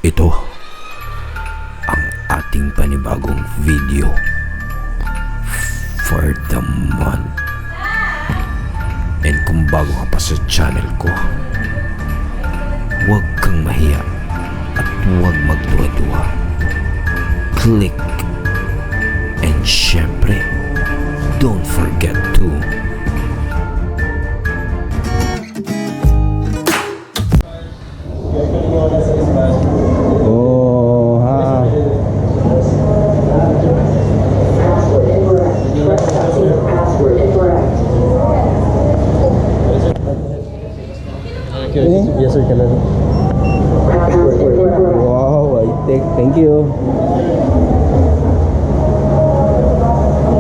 Ito ang ating panibagong video for the month. And kung bago ka pa sa channel ko, huwag kang mahiya at huwag magduha-duha. Click and syempre, don't forget to Oh, ha. Password incorrect. Trespassing. Password incorrect. Yes, sir, kailan? Password incorrect. Wow, I take. Thank you.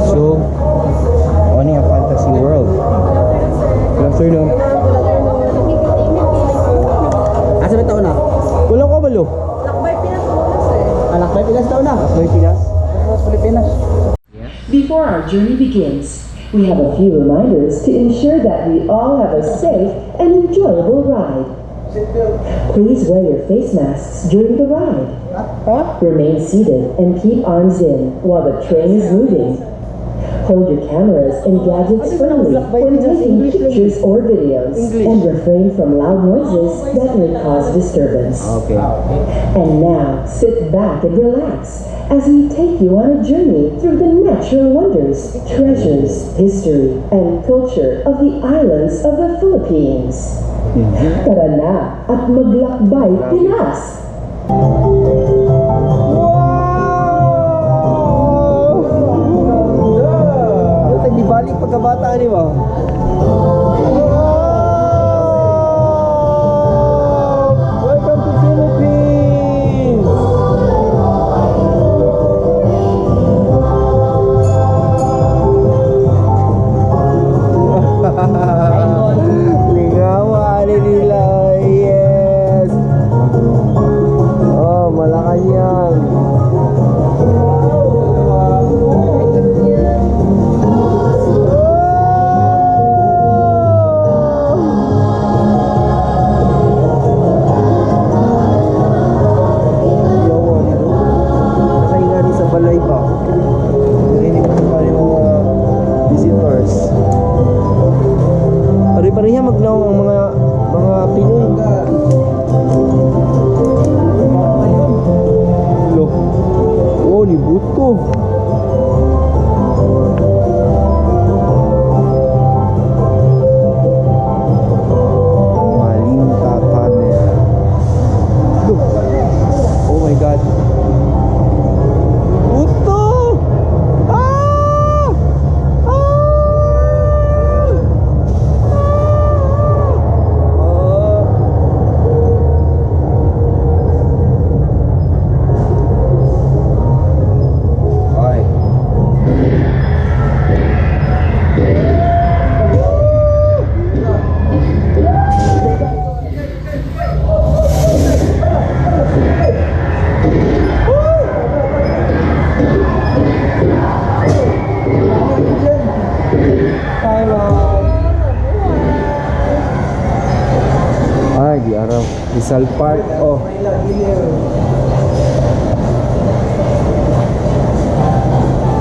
So, ano yung Fantasy World? Good afternoon. Asa ba taon na? Wala ko balo. Lakbay Pinas eh. Ah, Lakbay Pinas taon na. Lakbay Pinas. Pilipinas. Before our journey begins, we have a few reminders to ensure that we all have a safe and enjoyable ride. Please wear your face masks during the ride. Remain seated and keep arms in while the train is moving. Hold your cameras and gadgets firmly when taking pictures or videos, and refrain from loud noises that may cause disturbance. Okay. And now, sit back and relax as we take you on a journey through the natural wonders, treasures, history, and culture of the islands of the Philippines. Tara na at maglakbay Pinas! Wow! Ano di balik pagkabata ni ba? Wow! Welcome to Philippines! Lingawa ani nila. Yes. Oh, Malacanang. Yawa nito. Nakahinga ni sa balay ba? Narinig ko pa yung mga visitors. Pare-pareha magnaong ang mga Pinoy. Lo. Oh, ni buto. Malinta Tunnel. Lo. Oh my God. Buto! Ah! Ah! Ah! Ay. Hi, Mom. Ay, di araw. Rizal Park. Oh.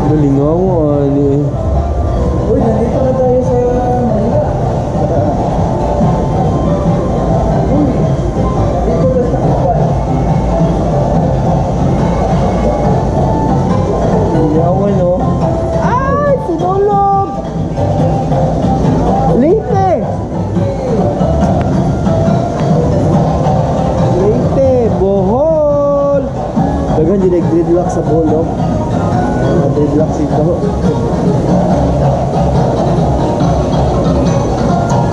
Galingaw, ani. Uy, nandito na tayo sa Manila. Uy, nandito na sa Tacloban. Lingaw, no? Ay, sinulog! Leyte! Leyte, Bohol! Daghan dyan nag-dreadlock sa Bohol, no? Mga dreadlocks ito.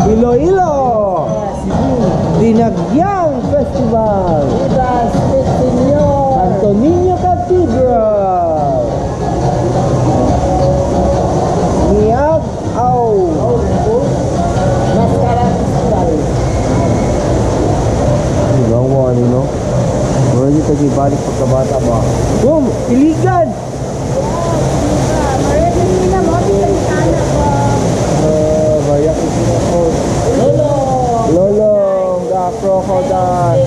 Iloilo! Dinagyang Festival! Santo Niño Cathedral! Miag-Au! Mascara Festival. Lingawa ni no? Wala dito balik pagkabata ba? Boom! Iligan! Maria Cristina ko. Lolo! Lolong, the crocodile.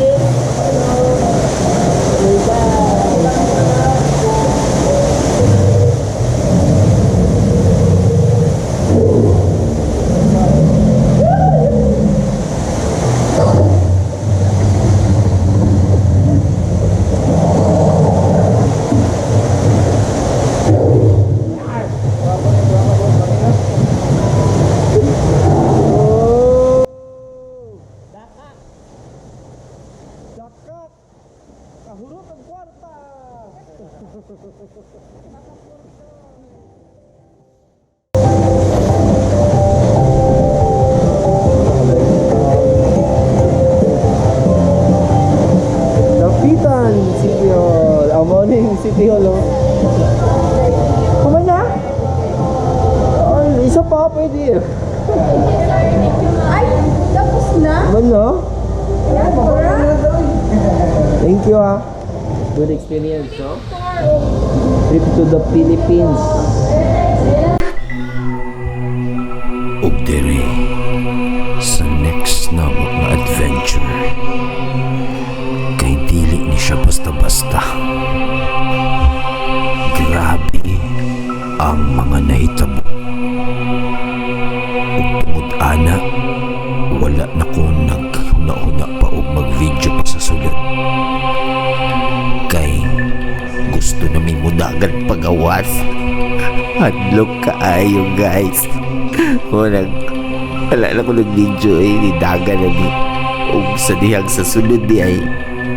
Dapitan City Hall. Ah, morning City Hall, oh. Kuman na? Ay, isa pa pwede eh. Ay, tapos na? Kuman na? Thank you ah. Good experience, no? Trip to the Philippines. Ug diri sa next namo nga adventure kay dili ni siya basta-basta. Grabe ang mga nahitabo. Ug tungod ana, wala na ko naghuna-huna pa og mag-video pa sa sulod. Kay gusto na mi mudagan pagawas. Hadlok kaayo, guys. O wala na ko nag-video eh, ni dagan na ni. Ug sa dihang sa sulod di ay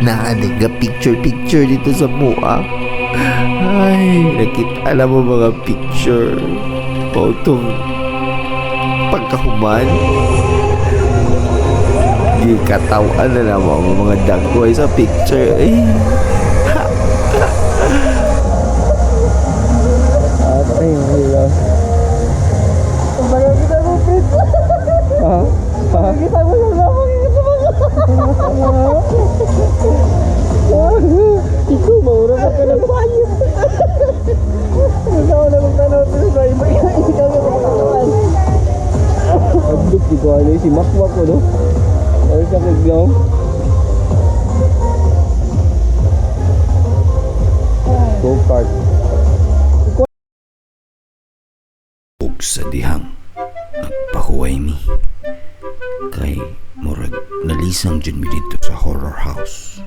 naa ga picture picture dito sa mua. Ay, nakita na mo mga picture. Pautong pagkahuman. Gikatawan na naman ang mga dagway sa picture. Ay. Ay, wala. Kita mo, Fritz. Ha? Ha? Kita mo sa lamang. Kita mo. Ikaw, maura ka ka ng banyo. Ikaw na magtanaw sa iba. Ikaw na magtanaw. Adlok, di ko alam. Si Makmak ko, no? Ano sa kaglaw? Go-kart. Ug sa dihang nagpahuway mi kay murag nalisang jud mi dito sa horror house.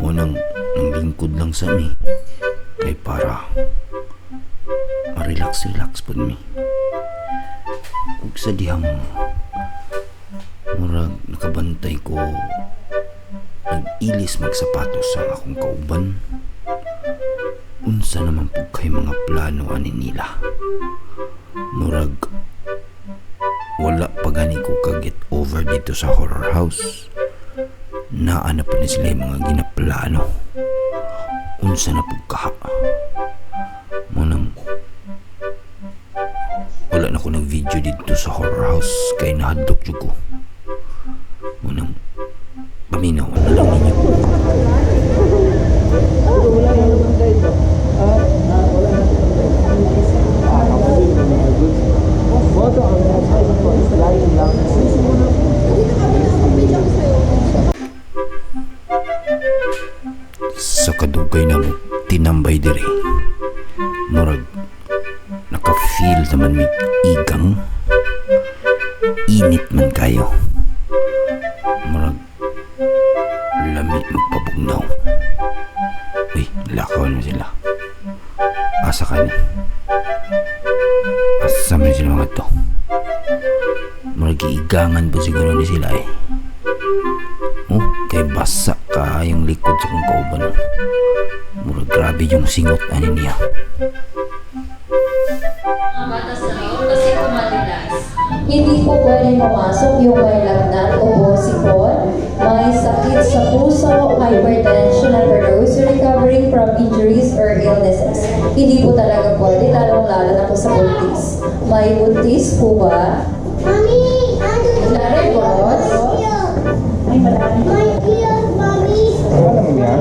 Mo nang nang lingkod lang sa mi kay para ma-relax relax pud mi. Ug sa dihang murag nakabantay ko nag-ilis magsapatos sa akong kauban. Unsa naman pud kay mga plano ani nila? Murag wala pa gani ko ka-get over dito sa horror house. Naa na pa ni sila yung mga ginaplano. Unsa na pud kaha? Mo nang wala na ko nag-video dito sa horror house kay nahadlok jud ko. Mo nang paminaw na lang ninyo. Wala na naman tayo ito. Ah, wala na. Ah, ako din, mga goods. Moto ang advice ko is lying lang. Dito ka ba na sa'yo? Sa kadugay na mo tinambay diri, murag naka-feel naman may igang init man kayo. Murag lami magpabugnaw. Uy, lakaw na sila. Asa ka ni? Asa man sila mga to? Murag iigangan po siguro ni sila eh. Oh, kay basa ka yung likod sa kong kauban. Murag grabe yung singot ani niya. Mga bata sa loob kasi kumadulas. Hindi po pwedeng pumasok yung may lagnat o sipon, may sakit sa puso, hypertension, and for those recovering from injuries or illnesses. Hindi po talaga pwede, lalong-lalo na po sa buntis. May buntis po ba? Mommy, ano Lari, boss? My ears, Mommy. Wala mo yan?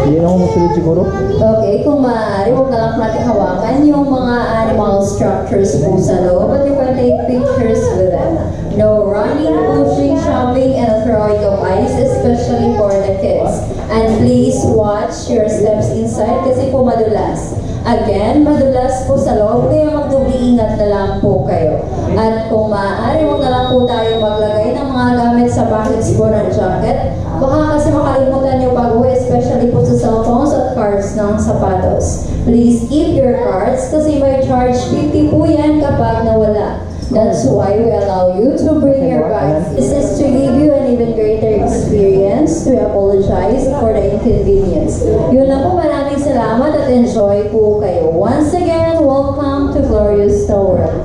Hindi na ako magsulod siguro. Okay, kung maaari, huwag na lang natin hawakan yung mga animal structures po sa loob, but you can take pictures with them. No running, pushing, shoving, and throwing of ice, especially for the kids. And please watch your steps inside kasi po madulas. Again, madulas po sa loob, kaya magdoble ingat na lang po kayo. At kung maaari, huwag na lang po tayo maglagay ng mga gamit sa pockets po ng jacket. Baka kasi makalimutan nyo pag-uwi, especially po sa cellphones at cards ng sapatos. Please keep your cards kasi may charge 50 po yan kapag nawala. That's why we allow you to bring your bags. This is to give you an an even greater experience. We apologize for the inconvenience. Yun lang po, maraming salamat at enjoy po kayo. Once again, welcome to Glorious Snow World.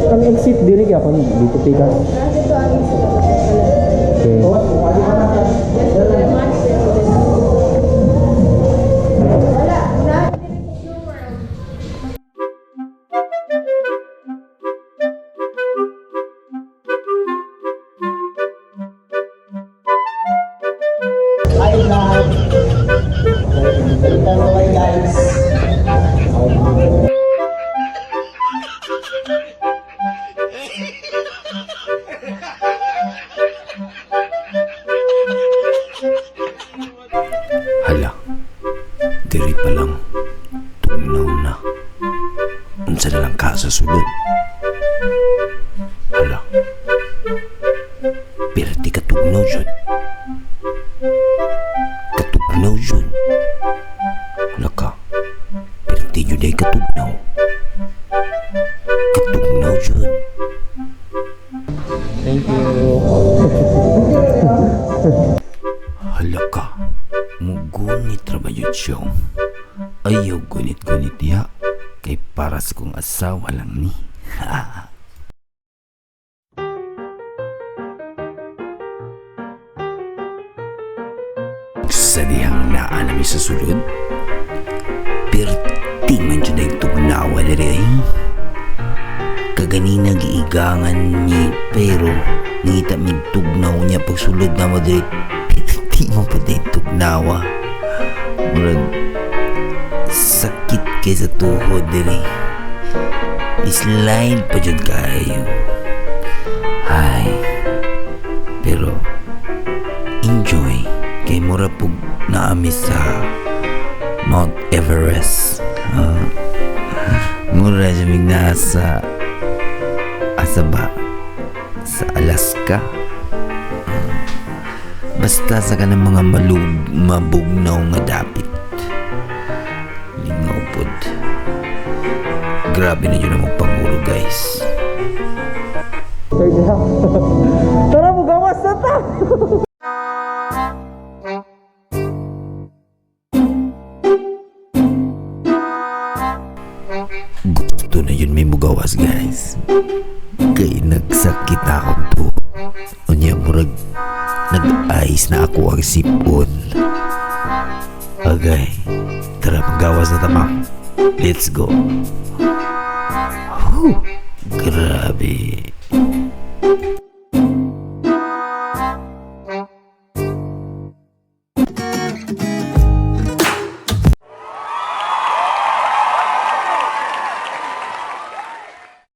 Ang exit diri kaya kon dito pika. Dito ang exit. Okay. Wala. Na, diri sa Snow World. Hi, vlog! Hello, hi, guys! Hala, diri pa lang. Tugnaw na. Unsa na lang ka sa sulod? Hala. Perti katugnaw jud. Katugnaw jud. Hala ka. Perti jud ay katugnaw. Katugnaw jud. Thank you. Hala ka. Mugunit ra ba yun siya? Ayaw gunit-gunit diha. Kay para sa kong asawa lang ni. Sa dihang naa nami sa sulod, pirti man jud ay tugnawa diri ay. Kaganina giigangan ni pero nangita mig tugnaw niya pagsulod na mo diri, pirti mo pa din tugnawa. Murag sakit kay sa tuhod diri. Slide pa jud kayo. Hay. Pero enjoy kay mura pug naami sa Mount Everest. Ah, mura siya mig nasa asa ba, sa Alaska. Ah, basta sa kanang mga malub mabugnaw nga dapit. Lingaw pod. Grabe na yun ang pangulo, guys. Third half. Tara, mugawas na ta! Gusto na yun may mugawas, guys. Kay nagsakit na akong tuhod. Unya murag nag-ice na ako ang sipon. Okay. Tara, magawas na ta, ma'am. Let's go. Whew. Grabe.